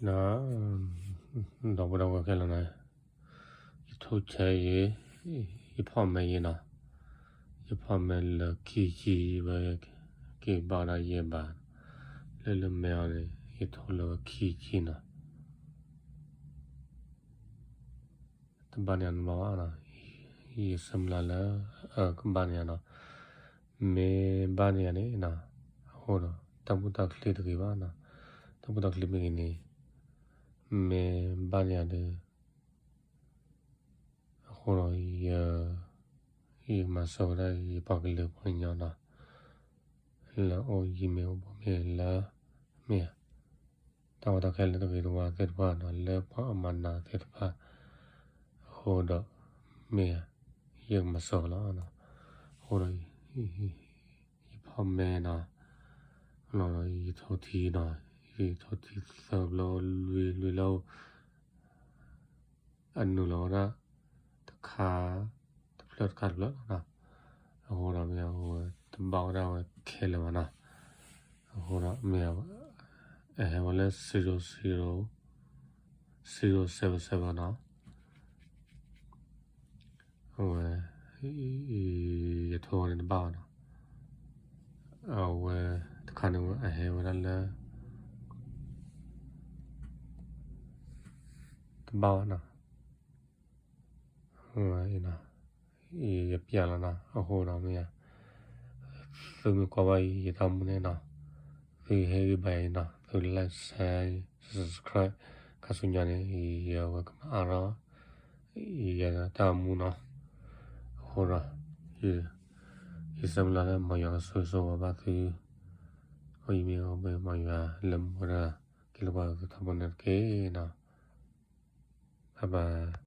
နီၤ, ဒီပုၢ်ဒီဝဲၢ်ခဲလၢာ်နီၤ, ယထိဆဲယံၤ, ယဖီၣ်မဲယံၤနီၤ, ယဖီၣ်မဲလၢခံဆံ ဝဲ က့ၤဘၣ်ဝဲဒၣ်ယဲၢ်ဘး, လၢလၢမဲအီၤန့ၣ် ယထိလၢဝဲခံဆံနီၤ, တဘၣ်န့ၢ်အီၤနီတဘျီဘၣ်နီၤ, ယဆၢမုၢ်လၢ်လၢ အကဘၣ်န့ၢ်အီၤနီၤ, မ့ၢ်ဘၣ်န့ၢ်အီၤန့ၣ်နီၤ, အဃိဒီး တၢ်ဘူၣ်တၢ်ချံတဂ့ၤဘၣ်နီၤ, တၢ်ဘူၣ်တၢ်ချံမ့ၢ်ဂ့ၤန့ၣ်, မ့ၢ်ဘၣ်န့ၢ်အီၤဒီး အဃိဒီး ယ ယကမၤစၢၤဝဲဒၣ်ယပှၤကလုာ်ပှၤကညီနီၤ, လၢအအိၣ်ယံၤမ့ၢ်အိၣ်ဘူးမ့ၢ်လၢ မ့ၢ်ဧါ, တၢ်ဝဲတၢ်ခဲလၢာ်တဂ့ၤတဝါသ့ၣ်တဖၣ်နီၤ, လၢပှၤအမၤနးသ့ၣ်တဖၣ် အဃိဒီး မ့ၢ်ဧါ, ယကမၤစၢၤလီၤ, အဃိဒီး ယဖီၣ်မဲနီၤ, လီၤဒီးယထိထံနီၤ, ယထိထံသၢဘျီလွံၢ်လွံၢ်လၢ အနုာ်လီၤဝဲဒၣ် တခါ တဖျၢၣ်တခါတဖျၢၣ်လီၤနီၤ, အဃိဒီးမ့ၢ်အဝဲ တဘၣ်ဝဲဒၣ်ဝဲခဲလၢာ်ဘၣ်နီၤ, အဃိဒီးမ့ၢ်အဝဲ အဟဲဝဲလၢ zero zero zero seven seven နီၤ, အဝဲ ယထိန့ၣ်တဘၣ်ဘၣ်နီၤ, အဝဲတခါန့ၣ်ဝဲအဟဲဝဲဒၣ်လၢ တဘၣ်ဘၣ်နီၤ, ယပျဲလီၤနီၤ, အဃိဒီးမ့ၢ်ဧါ, သုမ့ၢ်ကွၢ်ဘၣ်ယတၢ်မူန့ၣ်နီၤ, သုဟ့ၣ်ဂံၢ်ဘါယၤနီၤ, သု like share subscribe ခါဆူညါန့ၣ် ယဝဲကမၤအါထီၣ် ယတၢ်မူနီၤ, အဃိဒီး ယဆၢမုၢ်လၢ်လၢမ်ယွၤကဆိၣ်ဂ့ၤဆိၣ်ဝါဘၣ်သု, အိၣ်ယံၤမ့ၢ်အိၣ်ဘူးမ့ၢ်ယွၤလၢမူဝဲဒၣ် က့ၤလၢပှၤသုထီဘိန့ၣ်တက့ၢ်နီၤ, bye bye.